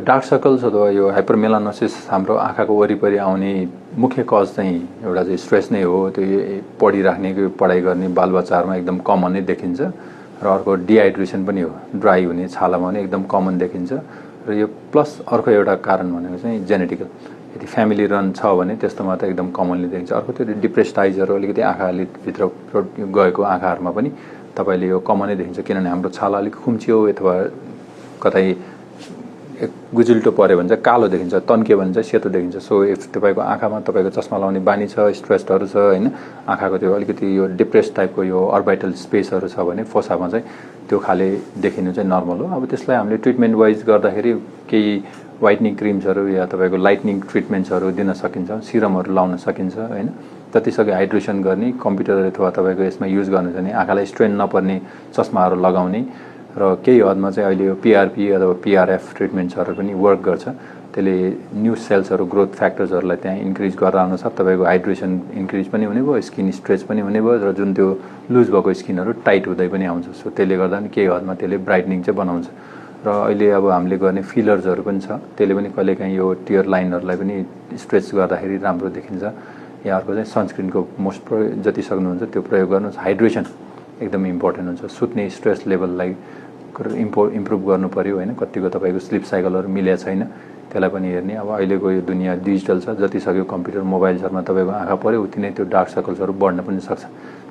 Dark circles अथवा यो हाइपरमेलानोसिस हाम्रो आँखाको वरिपरि आउने मुख्य कज चाहिँ एउटा चाहिँ स्ट्रेस नै हो। त्यो पढिराख्ने पढाइ गर्ने बालबच्चाहरूमा एकदम कमन नै देखिन्छ र अर्को डिहाइड्रेसन पनि हो, ड्राई हुने छालामा पनि एकदम कमन देखिन्छ र यो प्लस अर्को एउटा कारण भनेको चाहिँ जेनेटिकल, यदि फ्यामिली रन छ भने त्यस्तोमा त एकदम कमनली देखिन्छ। अर्को त्यो डिप्रेस्ड आइजहरू अलिकति आँखाले भित्र गएको आँखाहरूमा पनि तपाईँले यो कमनै देखिन्छ, किनभने हाम्रो छाला अलिक खुम्चियो अथवा कतै गुजिल्टो पऱ्यो भने चाहिँ कालो देखिन्छ, तन्कियो भने चाहिँ सेतो देखिन्छ। सो इफ तपाईँको आँखामा तपाईँको चस्मा लाउने बानी छ, स्ट्रेसहरू छ होइन, आँखाको त्यो अलिकति यो डिप्रेस टाइपको यो अर्बाइटल स्पेसहरू छ भने फोसामा चाहिँ त्यो खाले देखिनु चाहिँ नर्मल हो। अब त्यसलाई हामीले ट्रिटमेन्ट वाइज गर्दाखेरि केही वाइटनिङ क्रिम्सहरू या तपाईँको लाइटनिङ ट्रिटमेन्ट्सहरू दिन सकिन्छ, सिरमहरू लाउन सकिन्छ होइन। जतिसक्यो हाइड्रेसन गर्ने, कम्प्युटर अथवा तपाईँको यसमा युज गर्नु छ भने आँखालाई स्ट्रेन नपर्ने चस्माहरू लगाउने र केही हदमा चाहिँ अहिले यो पिआरपी अथवा पिआरएफ ट्रिटमेन्ट्सहरू पनि वर्क गर्छ। त्यसले न्यू सेल्सहरू, ग्रोथ फ्याक्टर्सहरूलाई त्यहाँ इन्क्रिज गरेर अनुसार तपाईँको हाइड्रेसन इन्क्रिज पनि हुने भयो, स्किन स्ट्रेच पनि हुने भयो र जुन त्यो लुज भएको स्किनहरू टाइट हुँदै पनि आउँछ। सो त्यसले गर्दा पनि केही हदमा त्यसले ब्राइटनिङ चाहिँ बनाउँछ। र अहिले अब हामीले गर्ने फिलर्सहरू पनि छ, त्यसले पनि कहिलेकाहीँ यो टियर लाइनहरूलाई पनि स्ट्रेच गर्दाखेरि राम्रो देखिन्छ। या अर्को चाहिँ सनस्क्रिनको मोस्ट जति सक्नुहुन्छ त्यो प्रयोग गर्नुहोस्। हाइड्रेसन एकदम इम्पोर्टेन्ट हुन्छ। सुत्ने स्ट्रेस लेभललाई इम्प्रुभ गर्नु पऱ्यो होइन। कतिको तपाईँको स्लिप साइकलहरू मिलेको छैन त्यसलाई पनि हेर्ने। अब अहिलेको यो दुनियाँ डिजिटल छ, जति सक्यो कम्प्युटर मोबाइल्सहरूमा तपाईँको आँखा पऱ्यो उति नै त्यो डार्क सर्कल्सहरू बढ्न पनि सक्छ।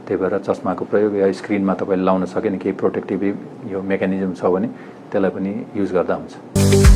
त्यही भएर चस्माको प्रयोग या स्क्रिनमा तपाईँले लाउन सक्यो भने केही प्रोटेक्टिभ यो मेकानिजम छ भने त्यसलाई पनि युज गर्दा हुन्छ।